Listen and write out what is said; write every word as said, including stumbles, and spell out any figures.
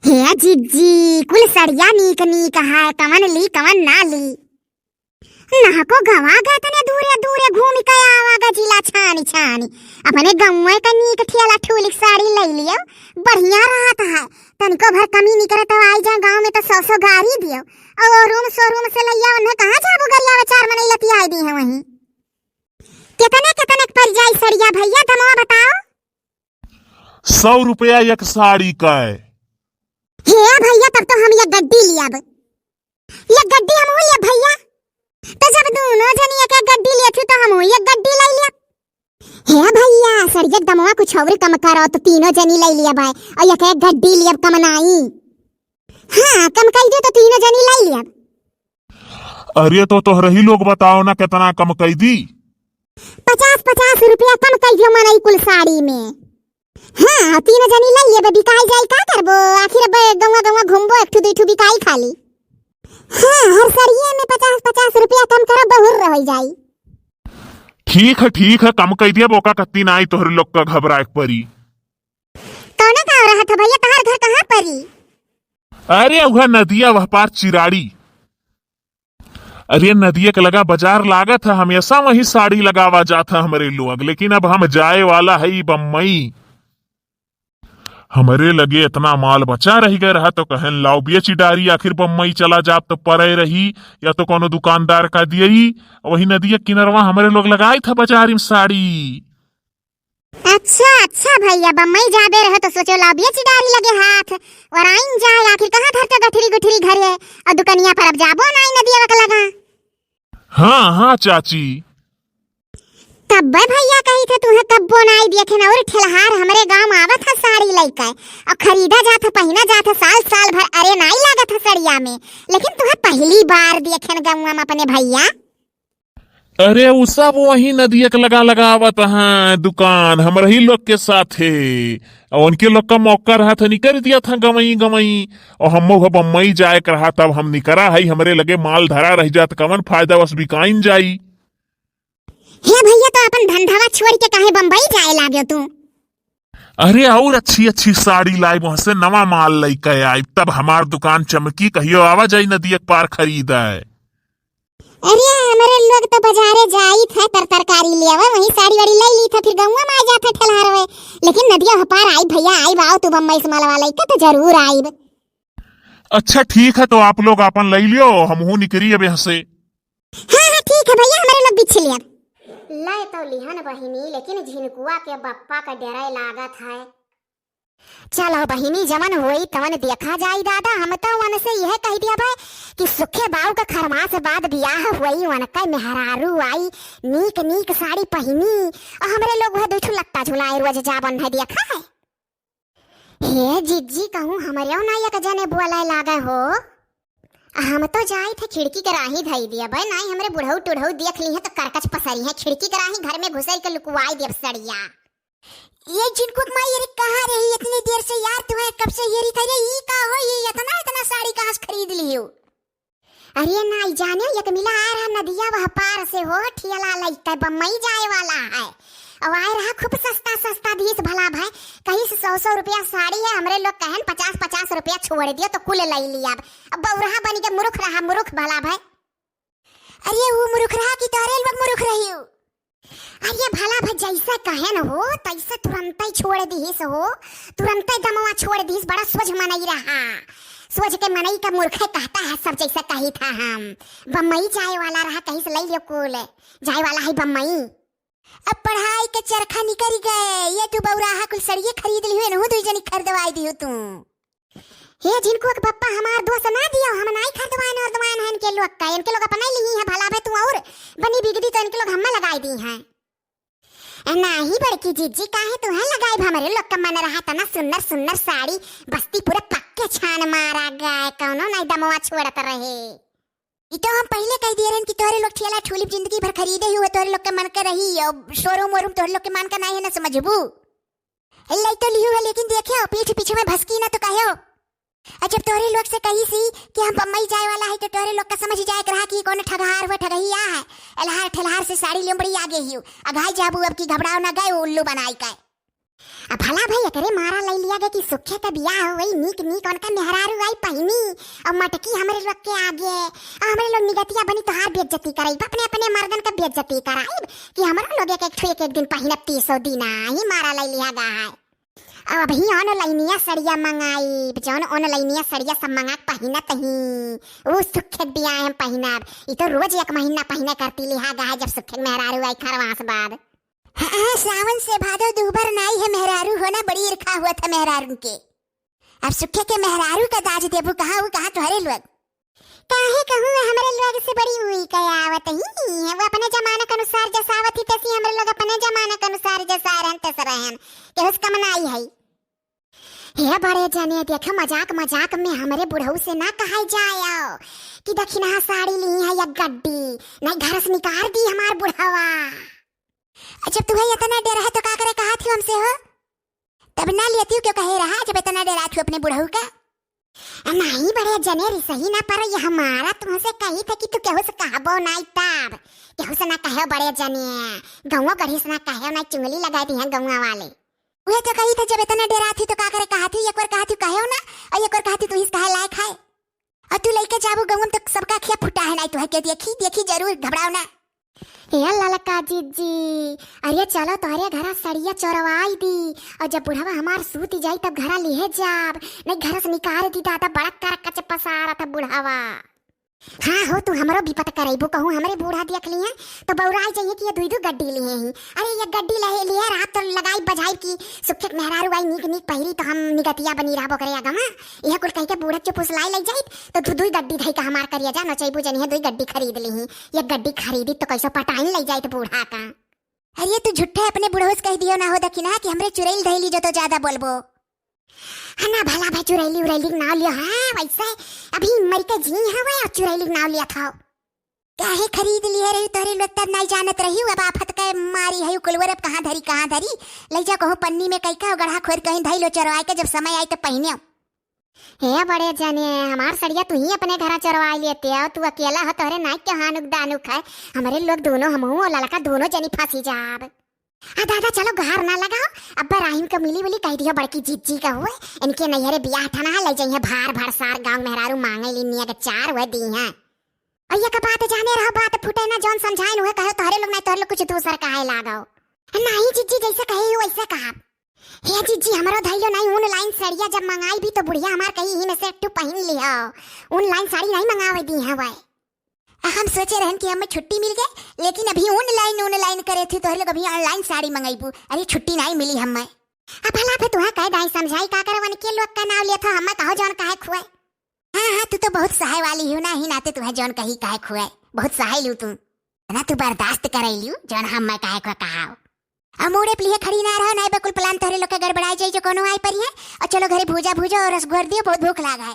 हे जिज्जी, कुल सड़िया नीक नीक है, कवन ली कवन ना ली। नहको गवा गए तने दूरे दूरे घूम के आवा गा जिला छानी छानी। अपने गौवे का नीक ठेला ठूलिक साड़ी लइ लियो, बढ़िया रहत है। तनिको भर कमी निकरे तो आई जा गाँव में तो सौ सौ गारी दियो। और रूम शोरूम से लइया उन्हें कहाँ जाबू गरिया चार मनई लतियाई दी है वहीं। कितने कितने के पड़ जाई सड़िया भैया, दमवा बताओ। सौ रुपया एक साड़ी का है। हे भैया, तब तो हम एक गड्डी लियब, एक गड्डी हम लियब भैया। तो जब दोनों जनी एक एक गड्डी लियत हो तो हम एक गड्डी लाई लियब। हे भैया, सड़िया के दमवा कुछ और कम करो तो तीनों जनी लाई लियब भाई, और एक एक गड्डी लियब कम नाई। हाँ, कम कई दो तो तीनों जनी लाई लियब। अरे तो तोहरही लोग बताओ ना कितना कम कई दी। पचास पचास रुपया कम कई दियो मनई कुल साड़ी में। हाँ, तीन जनी लइ लेबे, बिकाई जाई, का करबो? आखिर अब गौवा गौवा घूमबो, एक ठू दुई ठू बिकाई खाली। हाँ, हर सड़िये में पचास पचास रुपया कम करो, बहुर रह जाई। ठीक है, ठीक है, कम कई दिया, बोका कत्ती ना आई तोहरे लोग का घबराए के परी। कौनो गाँव रहत हो भैया, तोहार घर कहाँ परी? अरे, उहे नदिया वह पार चिराड़ी। अरे, नदिया के लगा बाजार लागत है, हमेशा वहीं साड़ी लगावा जात है हमरे लोग, लेकिन अब हम जाए वाला है ई बम्बई। हमरे लगे इतना माल बचा रह गए रहा तो कहन लाओ बेच डारी, आखिर बम्बई चला जाब तो परे रही, या तो कोनो दुकानदार का दियई। वही नदिया किनरवा हमरे लोग लगाई था बाजारी में साड़ी। अच्छा, अच्छा भैया, बम्बई जाबे रहे तो सोचो लाओ बेच डारी लगे हाथ और आइन जाए, आखिर कहाँ धरते गठरी गुठरी घरे और दुकनिया पर अब जाबो नाई नदिया के लगा। हाँ, हाँ चाची। तब्बे भैया कही थे तुहे कब्बो नाई देखे न और ठेलहार हमरे गाँव में आवत है साड़ी लइके और खरीदा जात है, पहिना जात है साल साल भर, अरे नाई लागत है सड़िया में, लेकिन तुहे पहली बार देखे न गाँव में अपने भैया। अरे, उ सब वही नदिया के लगा लगावत हैं दुकान, हमरही लोग के साथे। और उनके लोग का मौका रहा था, निकर दिया था गवई गवई। और हम बम्बई जाए के रहा, तब हम निकरा है, हमरे लगे माल धरा रह जात, कवन फायदा, बस बिकाइन जाई। हे भैया, तो अपन धंधावा छोड़ के काहे बम्बई जाए लाग्यो तू? अरे, और अच्छी अच्छी साड़ी लाइब, वहां से नवा माल लइके आइब, तब हमार दुकान चमकी, कहियो आवा जाई नदिया के पार खरीद आए। अरे, हमरे लोग तो बाजारे जाई था तर तरकारी ले आवा, वहीं साड़ी वाड़ी ले ली था, फिर गौवा में आ जाता ठेलहार हुए। लेकिन नदिया हपार आई भैया, आई बाओ तू बम्बई से मलवा लइका तो जरूर आईब। अच्छा ठीक है, तो आप लोग आपन ले लियो, हमहू निकरी अब यहाँ से। हाँ, हाँ, ठीक है भैया, हमरे लोग बिछ लिया। ले तो लिहन बहिनी, लेकिन झिनकुआ के बप्पा का डरे लागत है। चलो बहिनी, जवन होई तवन देखा जाई दादा। हम तो वन से यह कह दिया भाई कि सुखे बाऊ का खरमास बाद बियाह होई, वन का मेहरारू आई, नीक नीक साड़ी पहिनी, और हमरे लोग वह दुठू लत्ता झुलाए रोज जावन है देखा है। हे जिज्जी, कहूँ हमरे ना एक जने बोले लागे हो। हम तो जाई थे खिड़की के राही धई दिया भाई, नाई हमरे बुढ़ऊ टुढ़ऊ देख ली है तो करकच पसरी है, खिड़की के राही घर में घुसर के लुकवाई दियब सड़िया। ये झिनकुआ के माई, अरे कहाँ रही इतनी देर से यार, तुम्हें कब से हेरी था रे, ई का हो, ये इतना इतना साड़ी कहाँ से खरीद ली हो? अरे नाई जाने, एक मिला आ रहा नदिया वह पार से हो, ठेला लइके बम्बई जाए वाला है। और आए रहा खूब सस्ता सस्ता दिहिस भला भाई, कहिस सौ सौ रुपया साड़ी है, हमरे लोग कहन पचास पचास रुपया छोड़ दियो तो कुल लइ लिया। अब बौरहा बनी के मुरुख रहा, मुरुख भला भाई। अरे वो मुरुख रहा कि तोहरे लोग मुरुख रही हो? अरे भला भाई जैसे कहे न हो तैसे तुरंते छोड़ दिहिस हो, तुरंते दमवा छोड़ दिहिस, बड़ा सोझ मनई रहा। सोझ के मनई का मूर्खे कहता है सब, जैसे कही था हम। बम्बई जाए वाला रहा, कहिस ले लियो कुल, जाए वाला है बम्बई। अब पढ़ाई के चरखा निकल गए, ये तू बौराहा कुल सड़िए खरीद लियो, इनहू दुई जनी खरीदवाई दियो तू। हे झिनकुआ के पप्पा, हमार दोस्त ना दियो, हम नाई खरीदवाएन और दवाएन है इनके लोग का, इनके लोग अपने ली है भला भाई तू और बनी बिगड़ी तो इनके लोग हमें लगाई दी हैं। ए, नाही बड़की जिज्जी, काहे तुहे लगाइब, हमरे लोग का मन रहा तना सुन्नर सुन्नर साड़ी, बस्ती पूरा पक्के छान मारा गए, कौनो नाई दमवा छोड़त रहे। ई तो हम पहिले कह दिए रहन कि तोहरे लोग ठेला ठूलिब जिंदगी भर खरीदे ही हुए, तोहरे लोग के मन के रही, और शोरूम वोरूम तोहरे लोग के मन का नाई है ना समझबू। ले तो लिहू है, लेकिन देखे हो, पीठ पीछे में भसकी ना तो कहे हो। और जब तोहरे लोग से कही सी कि हम बम्बई जाए वाला है, तो तोहरे लोग का समझ जाए के रहा कि कौन ठगहार हुआ, ठगहिया है। एलहार ठेलहार से साड़ी लियो बड़ी आगे ही हो। अघाई जाबू अब की घबराओ ना गए उल्लू बनाई का। अब भला भाई एकरे मारा लइ लिहा गे कि सुखे के बियाह होई, नीक नीक उनका मेहरारू आई पहिनी, अउ मटकी हमरे लोग के आगे, अउ हमरे लोग निगतिया बनी तोहार बेइज्जती करइब, अपने अपने मर्दन के बेइज्जती कराइब कि हमरो लोग एक एक ठो एक एक दिन पहिनब, तीसो दिन ही मारा लइ लिहा गा है। अब अबही ऑनलाइनिया सड़िया मंगाइब, जौन ऑनलाइनिया सड़िया सब मंगा के पहिनत ही, उ सुखे के बियाह हम पहिनब। ई तो रोज एक महीना पहिने करती लिहा गा है, जब सुखे के मेहरारू आई खरवास बाद। हाँ, हाँ, सावन से भादो दुबर नाई है मेहरारू होना, बड़ी ईर्खा हुआ था मेहरारू के। अब सुखे के मेहरारू का दाज देबू कहाँ, उ कहाँ तोहरे लोग? काहे कहूँ, हमरे लोग से बड़ी उई के आवत ही, वो अपने जमाना के अनुसार जसावत ही, तैसी हमरे लोग अपने जमाना के अनुसार जसा रहन तस रहन, केहू से कम नाई है। हे बड़े जने, देखो मजाक मजाक में हमरे बुढ़ऊ से ना कहा जाए कि दखिनहा साड़ी ली है या गड्डी, नहीं घर से निकाल दी हमार बुढ़वा। जब तुहे इतना डर है तो का करे कहा थी हमसे हो? तब ना लेती क्यों कहे रहा जब इतना डरा थी अपने बुढ़ऊ का? नहीं बड़े जने, रिसही ना पर ये हमारा तुमसे कही था कि तू केहू से कहबो नाई, तब केहू से ना कहे बड़े जने, गौवा गढ़ी से ना कहे, ना चुंगली लगा दी है गौवा वाले। उहे तो कही था जब इतना डरा थी तो का करे कहा थी, एक बार कहा थी कहे ना, और एक बार कहा थी तू ही से कहे लायक है। और तू लइके जाबू गौवा में तो सबका अखिया फुटा है, नाई तुहे के देखी देखी जरूर, घबराओ ना। ए ललका जिज्जी, अरे चलो तोहरे घरा सड़िया चोरवाई दी, और जब बुढ़वा हमार सूत जाई तब घरा लिहे जाब, नहीं घर से निकाल दी दादा, बड़ा करकच पसारत है बुढ़वा। हाँ हो, तू हमरो बिपत करइबू कहूँ, हमरे बूढ़ा देख लिए तो बौराई जाइए कि ये दुई दू गड्डी लिए ही। अरे ये गड्डी लहे लिए रात तो लगाई बजाई कि सुखे के मेहरारू आई नीक नीक पहिरी तो हम निगतिया बनी रहबो करे अगवा। यह कुल कह के बूढ़ा चुप उसलाई लग जाइत तो दू दुई गड्डी धई का हमार करिया जा नचैबू जनिए दुई गड्डी खरीद ली ही। ये गड्डी खरीदी तो कैसो पटाइन लग जाइत बूढ़ा का। अरे तू झूठे अपने बुढ़ऊ से कह दियो ना हो दखिनहा कि हमरे चुरैल धैली जो तो ज्यादा बोलबो। है ना भला भाई चुरैली उरैली के नाव लियो, हाँ वैसे अभी मर के जी हवे और चुरैली के नाव लिया था। काहे खरीद लिए रही तोहरे लोग तब नाई जानत रही, अब आफत के मारी है कुलवर, अब कहाँ धरी कहाँ धरी, ले जा कहूँ पन्नी में कई का गढ़ा खोद कहीं धई लो चोरवाई के, जब समय आई तो पहिने। हे बड़े जने, हमार सड़िया तू ही अपने घरा चोरवाई लेते हो, तू अकेला हो, तोहरे नाई के हानुक दानुक है, हमरे लोग दोनों हमहू और ललका दोनों जनी फंसी जाब। आ दादा चलो गुहार ना लगाओ, अब्बा राहिम के मिली मिली कह दियो बड़की जिज्जी का हुए, इनके नैहरे बियाह ठाना है, ले जाइए भार भार सार गाँव मेहरारू मांगे ली निया के चार हुए दी हैं। और ये का बात जाने रहो, बात फूटे ना, जौन समझाए नुहे कहो तोहरे लोग, नहीं तोहरे लोग कुछ दूसर कहे लागो। नहीं जिज्जी जैसे कहे हो वैसे कहा। हे जिज्जी हमरो धैलो नहीं, online सड़िया जब मंगाई भी तो बुढ़िया हमार कही ही में से एक ठू पहन लियो, online साड़ी नहीं मंगावे दी हैं वह। आ, हम सोचे रहन कि हमें छुट्टी मिल गए, लेकिन अभी online, online करे थे, तोहरे लोग अभी online साड़ी मंगइबू। अरे, छुट्टी नाई मिली हमें। अब भला फिर तुहे कह दाई समझाई का करे, वनके लोग का नाव लेत हो, हमें कहो जौन कहे खुए। हाँ, हाँ, तू तो बहुत सहाय वाली हो ना, ही नाते तुहे जौन कही कहे खुए, बहुत सहाय लू तू। ना तू बर्दाश्त करे लू, जौन हमें कहे खुए कहाओ। अब मूड़े पलिहे खड़ी ना रहो, नाई बकुल plan तोहरे लोग के गड़बड़ाई जाई जो कोनो आई परी है। और चलो घरे भूजा भूजो और रस घोर दियो, बहुत भूख लाग है।